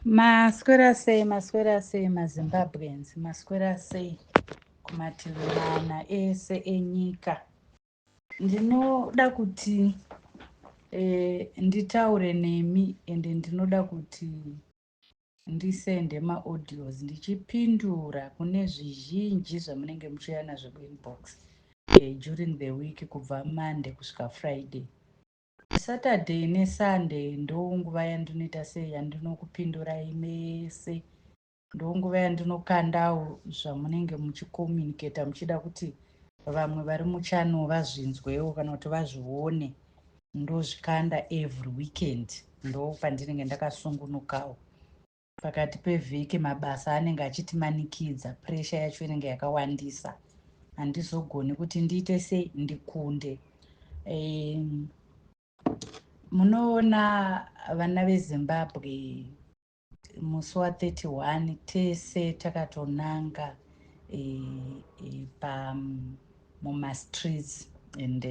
Maswera sei, maswera sei maZimbabweans, maswera sei kumativi mana ese enyika. Ndinoda kuti nditaure nemi ende ndinoda kuti ndisende maaudios ndichipindura kune zvizhinji zvamunenge muchiuya nazvo kuinbox during the week kubva Monday kusvika Friday. Saturday neSunday ndonguva yandinoita sei, yandinokupindurai mese. Ndonguva yandinokandawo zvamunenge muchicommunicata muchida kuti vamwe vari muchannel vazvinzwewo kana kuti vazvione. Ndozvikanda every weekend, ndo pandinenge ndakasungunukawo. Pakati pevhiki mabasa anenge achitimanikidza, pressure yacho inenge yakawandisa, handizogoni kuti ndiite sei, ndikunde. Munoona vana veZimbabwe, musi wa31 tese takatonanga pa mumastreets and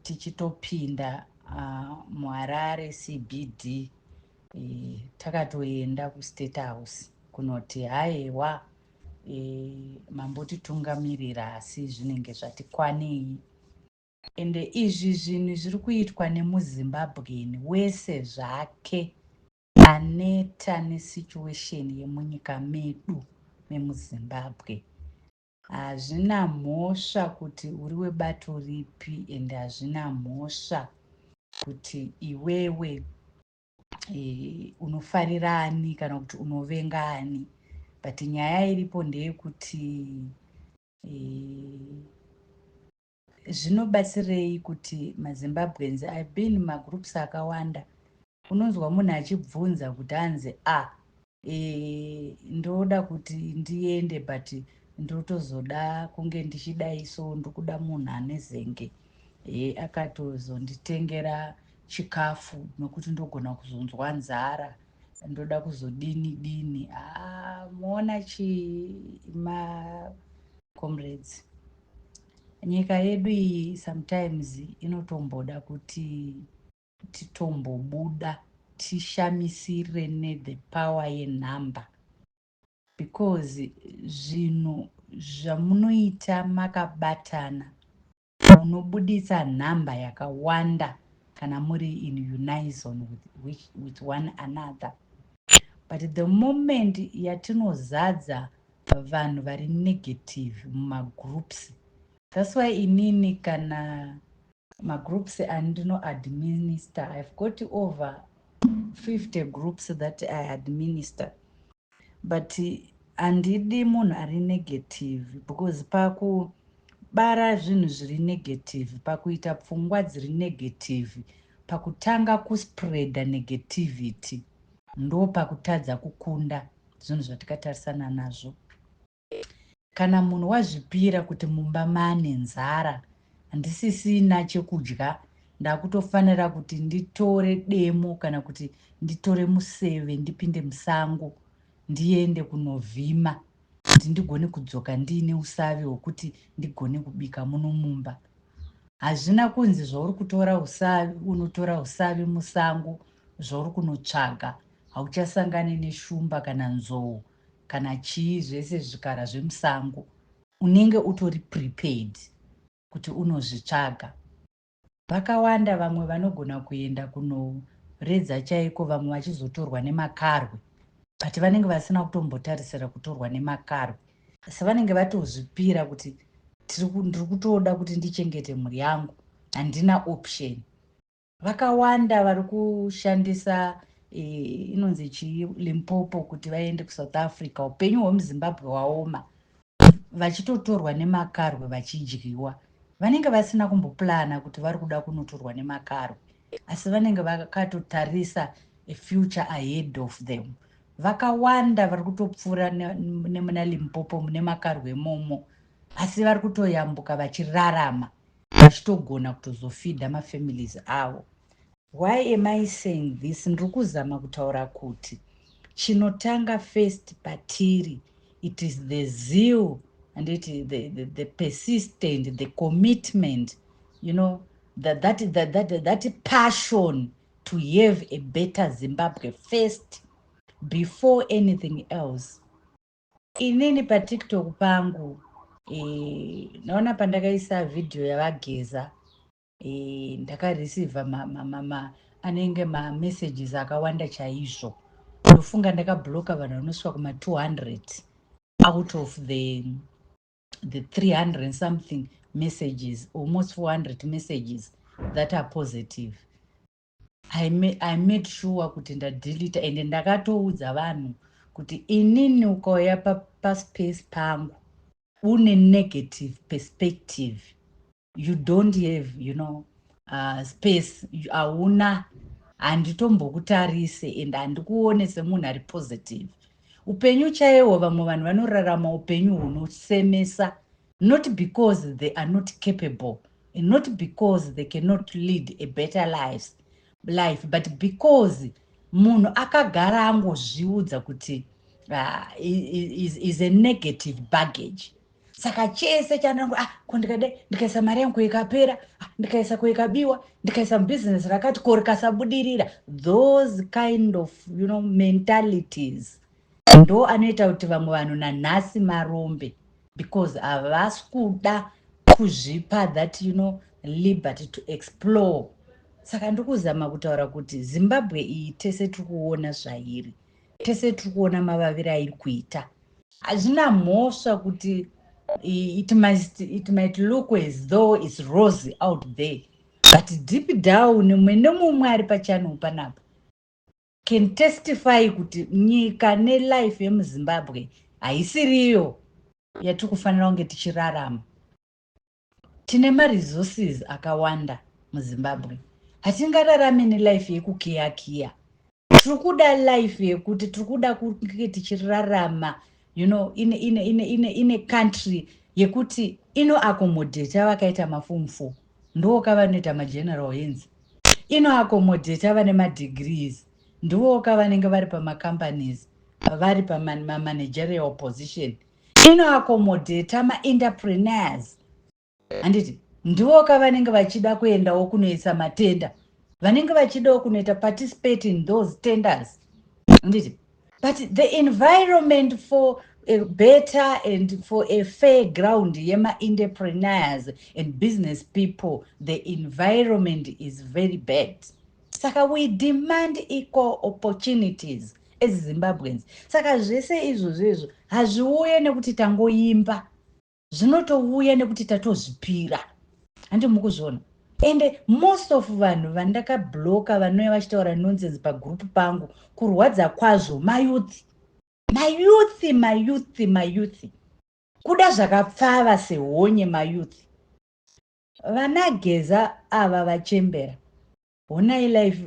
tichitopinda muHarare CBD, takatoenda kuState House kunoti haiwa, mambotitungamirira asi zvinenge zvatikwanei. Ende izvi zvinhu zviri kuitwa nemuZimbabweni wese zvake aneta nesituation yemunyika medu memuZimbabwe. Hazvina mhosva kuti uri webato ripi, ende hazvina mhosva kuti iwewe unofarira ani kana kuti unovenga ani, but nyaya iripo ndeyekuti zvinobatsirei kuti maZimbabweans. I've been mumagroups akawanda, unonzwa munhu achibvunza kuti hanzi a ndoda kuti ndiende, but ndotozoda kunge ndichidai, so ndokuda munhu ane zenge akatozonditengera chikafu nokuti ndogona kuzonzwa nzara, ndoda kuzodini dini. Ah, muona chi macomrades, nyika yedu iyi sometimes inotomboda kuti titombobuda tishamisire nethe power yenhamba, because zvinhu zvamunoita makabatana munobudisa nhamba yakawanda kana muri in unison with one another. But the moment yatinozadza vanhu vari negative mumagroups, that's why inini kana magroups andinoadminister, I've got over 50 groups that I administer, but handidi munhu ari negative, because pakubara zvinhu zviri negative, pakuita pfungwa dziri negative, pakutanga kuspreada negativity, ndo pakutadza kukunda zvinhu zvatikatarisana nazvo. Kana munhu wazvipira kuti mumba mane nzara, handisisina chekudya, ndakutofanira kuti nditore demo kana kuti nditore museve, ndipinde musango, ndiende kunovhima kuti ndigone kudzoka ndiine usavi hwekuti ndigone kubika muno mumba. Hazvina kunzi zvauri kutora usavi, unotora usavi musango, zvauri kunotsvaga, hauchasangani neshumba kana nzou kana chii, zvese zvikara zvemusango. Unenge utori prepared kuti unozvitsvaga. Vakawanda vamwe vanogona kuenda kunoredza chaiko, vamwe vachizotorwa nemakarwe, but vanenge vasina kutombotarisira kutorwa nemakarwe, asi vanenge vatozvipira kuti ndiri kutoda kuti ndichengete mhuri yangu, handina option. Vakawanda vari kushandisa inonzi chii, Limpopo, kuti vaende kuSouth Africa. Upenyu hwemuZimbabwe hwaoma, vachitotorwa nemakarwe vachidyiwa. Vanenge vasina kumboplana kuti vari kuda kunotorwa nemakarwe, asi vanenge vakatotarisa a future ahead of them. Vakawanda vari kutopfuura nemuna Limpopo mune makarwe imomo, asi vari kutoyambuka vachirarama, vachitogona kutozofeeda mafamilies avo. Why am I saying this? Ndiri kuzama kutaura kuti chinotanga first patiri, it is the zeal anditi the persistent, the commitment, that passion to have a better Zimbabwe first. Before anything else, inini paTikTok pangu naona pandakaisa vhidhiyo yavaGeza, ndakareceiva anenge mamessages akawanda chaizvo. Ndofunga ndakabloka vanhu vanosvika kuma200 out of the 300 and something messages, almost 400 messages that are positive. I made sure kuti ndadelita, ende ndakatoudza vanhu kuti inini ukauya paspace pangu une negative perspective, you don't have space, hauna, handitombokutarise and handikuone semunhu ari positive. Upenyu chaihwo, vamwe vanhu vanorarama upenyu hunosemesa, not because they are not capable and not because they cannot lead a better life, but because munhu akagara angozviudza kuti is a negative baggage. Saka chese chanangu, ah, ko ndikadai, ndikaisa mari yangu ikapera, ah, ndikaisa ko ikabiwa, ndikaisa mubhizinesi rakati, ko rikasabudirira, those kind of mentalities ndo anoita kuti vamwe vanhu nanhasi marombe, because havasi kuda kuzvipa that liberty to explore. Saka ndikuzama kutaura kuti Zimbabwe iyi, tese tiri kuona zvairi, tese tiri kuona mavaviri airi kuita. Hazvina mhosva kuti it might look as though it's rosy out there, but deep down, mumwe nemumwe ari pachannel panapa can testify kuti nyika nelife yemuZimbabwe haisiriyo yatiri kufanira kunge tichirarama. Tine maresources akawanda muZimbabwe. Hatingararame nelife yekukiyakiya. Tiri kuda life yekuti tiri kuda kunge tichirarama in a country yekuti inoaccommodata vakaita maform 4, ndoka vanoita mageneral hands, inoaccommodata vane madegrees, ndoka vanenge vari pamacompanies, vari pamamanagerial position, inoaccommodata maentrepreneurs, handiti? Ndivoka vanenge vachida kuendawo kunoisa matender, vanenge vachidawo kunoita participate in those tenders, handiti? But the environment for a better and for a fair ground yema-entrepreneurs and business people, the environment is very bad. Saka we demand equal opportunities as Zimbabweans. Saka zvese izvozvo izvo hazviuye nekuti tangoimba, zvinotouya nekuti tatozvipira, handi mukuzviona? Ende most of vanhu vandakabloka vanouya vachitaura nonsense pagroup pangu, kurwadza kwazvo, mayouth, mayouth, mayouth, mayouth, kuda zvakapfava sehonye, mayouth. VanaGeza ava vachembera, honai life,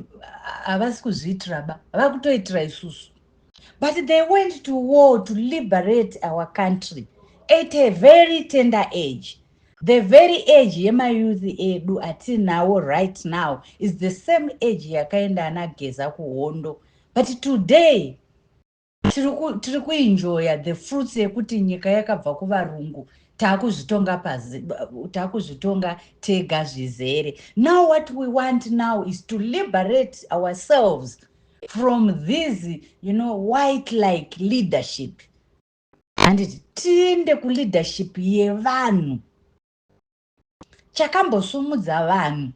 havasi kuzviitira ba, vakutoitira isusu. But they went to war to liberate our country at a very tender age. The very age yemayouth edu atinawo right now is the same age yakaenda anaGeza kuhondo, but today tiri kuenjoya the fruits yekuti nyika yakabva kuvarungu, taakuzvitonga pazi, taakuzvitonga tega zvizere. Now what we want now is to liberate ourselves from this white like leadership, handiti? Tiende kuleadership yevanhu. Chakambosumudza vanhu,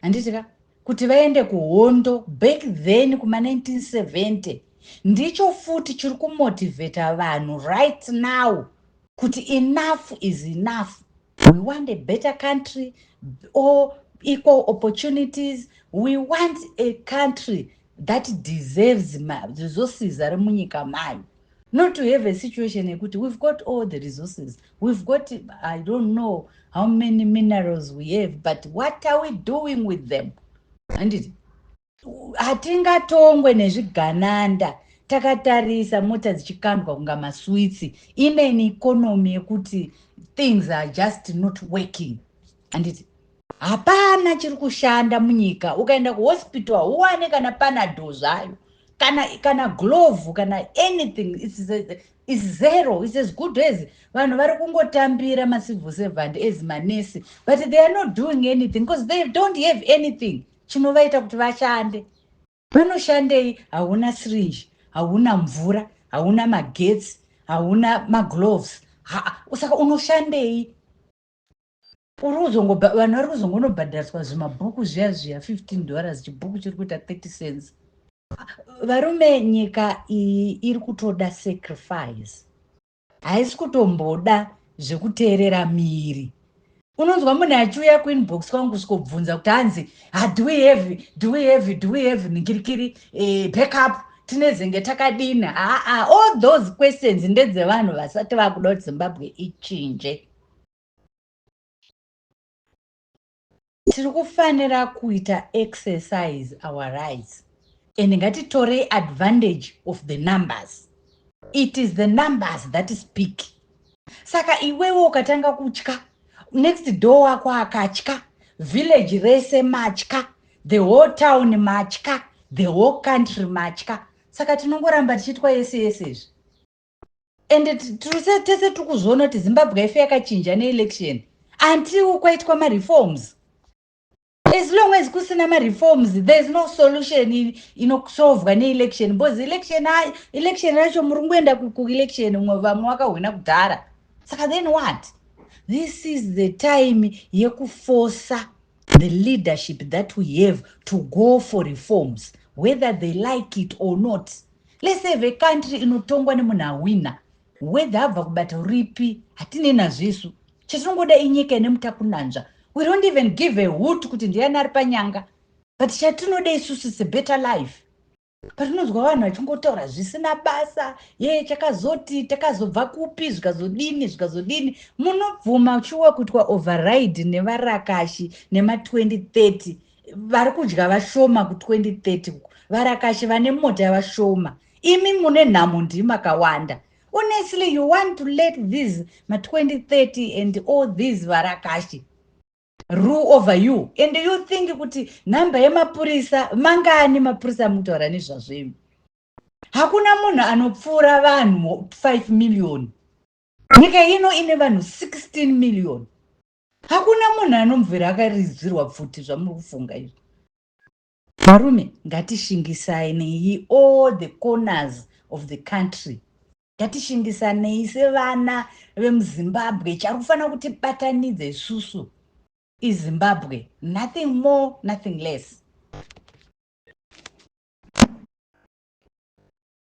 handiti ka, kuti vaende kuhondo back then kuma1970, ndicho futi chiri kumotivheta vanhu right now kuti enough is enough. We want a better country or equal opportunities. We want a country that deserves resources ari munyika mayo, not to have a situation yekuti we've got all the resources, we've got, I don't know how many minerals we have, but what are we doing with them, handiti? Hatingatongwe nezvigananda takatarisa mota dzichikandwa kunga maswitsi ineni economy yekuti things are just not working, handiti? Hapana chiri kushanda munyika. Ukaenda kuhospital hauwane kana Panado zvayo, kana glove, kana anything. Is zero. It's as good as vanhu vari kungotambira macivil servant as manesi, but they are not doing anything because they don't have anything chinovaita kuti vashande. Vanoshandei? Hauna syringe. Hauna mvura, hauna magetsi, hauna magloves, saka unoshandei? Uri kuzongo, vanhu vari kuzongonobhadhariswa zvimabhuku zviya zviya, $15 chibhuku chiri kuita 30 cents. Varume, nyika iyi iri kutoda sacrifice, haisi kutomboda zvekuteerera miri. Unonzwa munhu achiuya kuinbox kwangu kusvikobvunza kuti hanzi, Do we have ningirikiri backup? Tinezenge takadini?" Aa, all those questions ndedzevanhu vasati vakuda kuti Zimbabwe ichinje. Tiri kufanira kuita exercise our rights and ngatitorei advantage of the numbers. It is the numbers that speak. Saka iwewe ukatanga kutya, next door wako akatya, village rese matya, the whole town matya, the whole country matya. Saka tinongoramba tichiitwa yese yese izvi. And tese tiri kuzviona kuti Zimbabwe ife yakachinja neelection until kwaitwa mareforms. As long as kusina mareforms, there is no solution inosolvwa neelection, because election racho muri kungoenda kuelection, umwe vamwe vakahwina kudhara. Saka then what? This is the time yekuforca the leadership that we have to go for reforms, whether they like it or not. Let's have a country inotongwa nemunhu ahwina, whether abva kubato ripi, hatinei nazvo isu. Chatinongoda inyika ine mutakunanzva. We don't even give a hoot kuti ndiani ari panyanga, but chatinoda isusu is a better life. Patinonzwa vanhu vachingotaura zvisina basa, ye chakazoti takazobva kupi, zvikazodini, zvikazodini, munobvuma shuwa kuitwa override nevarakashi nema2030 vari kudya vashoma ku2030? Varakashi vane mota vashoma, imi mune nhamo ndimakawanda. Honestly, you want to let these ma2030 and all these varakashi rule over you, and you think kuti nhamba yemapurisa mangani? Mapurisa mutaura nezvazvo imi, hakuna munhu anopfuura vanhu 5 million. Nyika ino ine vanhu 16 million. Hakuna munhu anomubvira akaridzirwa pfuti zvamuri kufunga izvi. Varume, ngatishingisanei all the corners of the country. Ngatishingisanei sevana vemuZimbabwe. Chari kufanira kutibatanidza isusu iZimbabwe, nothing more, nothing less.